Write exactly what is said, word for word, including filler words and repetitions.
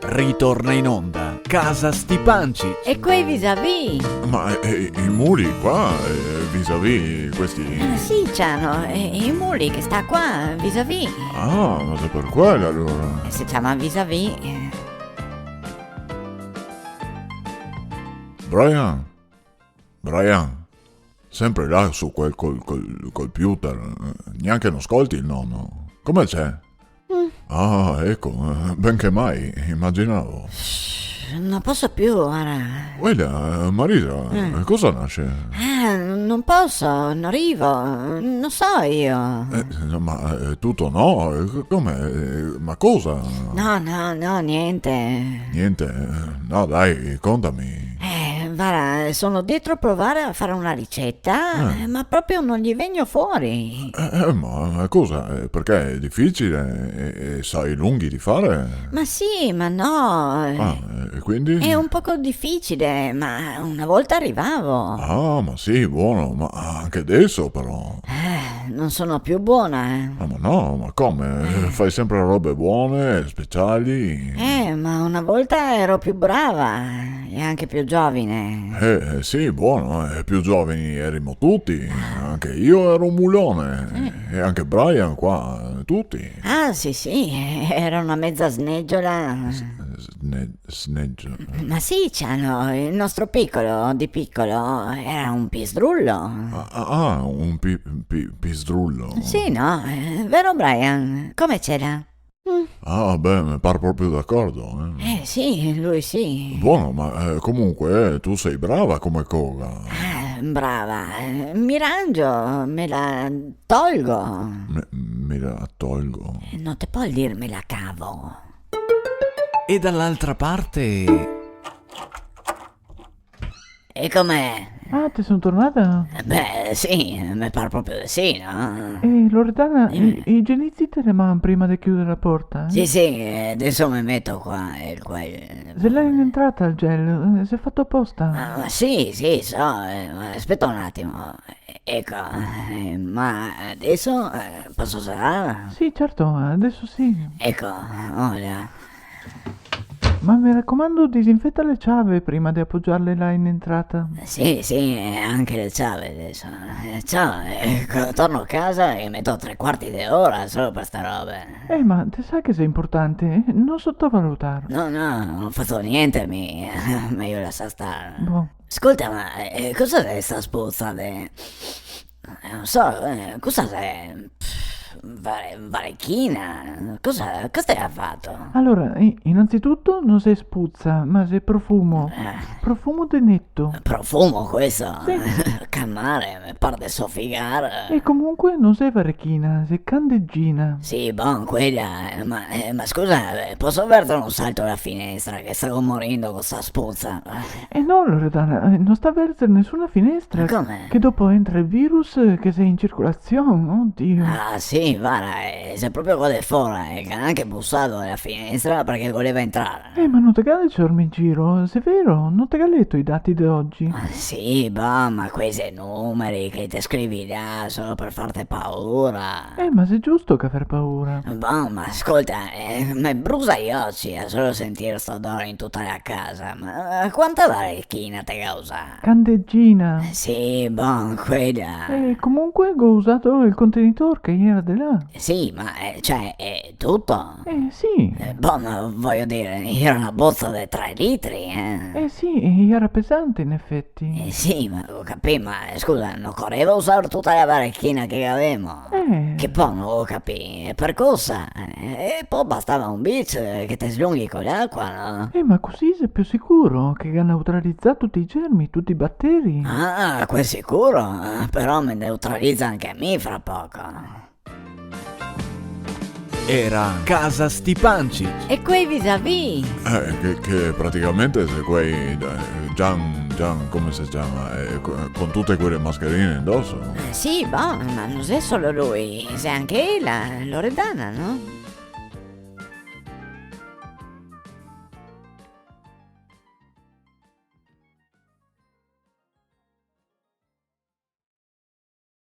Ritorna in onda Casa Stipancich. E quei visavì? Ma, eh, eh, i muli qua, eh, visavì, questi... Eh, sì, Ciano, eh, i muli che sta qua, visavì. Ah, ma xe per quel alora. Eh, se ciama visavì, eh. Brian? Brian? Sempre là su quel col, col, computer, eh, gnanca no scolti el nono. Come xe? Mm. Ah, eco, eh, ben che mai, imaginavo. Shh, no poso più, ara. Uela, eh, Marisa, eh, cosa nasi? Eh, no poso, no rivo, no so io. Eh, no, ma, eh, tuto no? Eh, co-, come? Eh, ma cosa? No, no, no, gnente. Gnente? Eh, no, dai, contami. Eh, vara, so dentro a provare a fare una riceta, eh, ma proprio no ghe vegno fuori. Eh, eh, ma, ma cosa? Eh, perché xe dificile? E, e sa i lunghi de fare? Ma sì, ma no. Ah, e quindi? Xe un poco dificile, ma una volta rivavo. Ah, ma sì, bon, ma anca deso però. Eh, no so più bona, eh. Ah, ma no, ma come? Eh. Fa sempre robe bone, speciali. Eh, ma una volta ero più brava, eh, e anca più giovine. Eh, eh, sì, bon, eh, più giovani erimo tuti. Anca io ero un mulone. Eh. E anca Brian qua, tuti. Ah, sì, sì, era una meza snegiola. S-, sne-, sneggio. Ma sì, Ciano, il nostro piccolo, di piccolo, era un pizdrullo. Ah, ah, ah, un pi-, pi-, pizdrullo. Sì, no? Eh, vero, Brian? Come c'era? Mm. Ah, beh, me par proprio d'acordo, eh. Eh, sì, lui sì. Bon, ma, eh, comunque, eh, tu te si brava come coga. Eh, brava, eh, mi rangio, me la tolgo. Me, me la tolgo. Eh, no te pol dir me la cavo. E dall'altra parte? E come? Ah, te son tornada? Eh, beh, sì, me par proprio de sì, no? Eh, Loredana, i, i genizi te le man prima de chiudar la porta, eh? Sì, sì, eh, deso me meto qua, el quel. Xe là in entrata el gel, eh, xe fato aposta. Ah, ma sì, sì, so, eh, ma speta un atimo. Eco, eh, ma deso, eh, poso serarla? Sì, certo, deso sì. Eco, ora. Ma me racomando, disinfeta le ciave prima de apogiarle là in entrata. Sì, sì, e anca le ciave deso. Eh, ciao, eh, co-, torno casa e meto tre quarti de ora solo par sta roba. Eh, ma te sa che xe inportante, eh? No sotovalutar. No, no, no go fato gnente mi, mejo lasar star. Bon. Scolta, ma, eh, cosa xe sta spuza de, eh, no so, eh, cosa xe? Pff, vare-, varechina? Cosa, cosa te ga fato? Alora, i-, inanzituto no xe spuza, ma xe profumo. Eh. Profumo de neto. Profumo questo? Sì. Che male, me par de sofigar. E comunque no xe varechina, xe candegina. Sì, bon, quela, eh, ma, eh, ma scusa, eh, poso verzer un salto dala finestra, che stavo morindo co sta spuza? Eh no, Loredana, eh, no sta verzer nesuna finestra. Ma come? Che dopo entra el virus, eh, che xe in circolazion, odio. Ah, sì, vara, eh, xe proprio qua de fora, eh, che ga anca busà dala finestra parché voleva entrar. Eh, ma no te ga de ciorme in giro, xe vero, no te ga leto i dati de ogi? Ah, sì, bon, ma quei xe numeri che te scrivi là solo par farte paura. Eh, ma xe giusto gaver paura. Bon, ma scolta, eh, me brusa i oci a solo sentir sto odor in tuta la casa. Ma, eh, quanta varechina te ga usà? Candegina. Eh, sì, bon, quela. Eh, comunque go usà el contenitor che iera de là. Sì, ma, eh, cioè, xe tuto? Eh, sì. Eh, bon, ma vojo dir, iera una boza de tre litri, eh. Eh, sì, iera pesante, in efeti. Eh, sì, ma go capì, ma, eh, scusa, no ocoreva usar tuta la varechina che gavemo? Eh. Che po' no go capì, e par cosa? Eh, e po' bastava un bic, eh, che te slunghi co l'acua, no? Eh, ma cusì xe più sicuro, che ga neutralizà tuti i germi, tuti i bateri. Ah, quel sicuro, eh, però me neutraliza anca mi fra poco. Iera Casa Stipancich. E quei visavì? Eh, che, che praticamente xe quei, eh, Gian, Gian, come se ciama? Eh, co-, con tute quele mascherine indoso. Eh, sì, bon, ma no xe solo lui, xe anca ela, Loredana, no?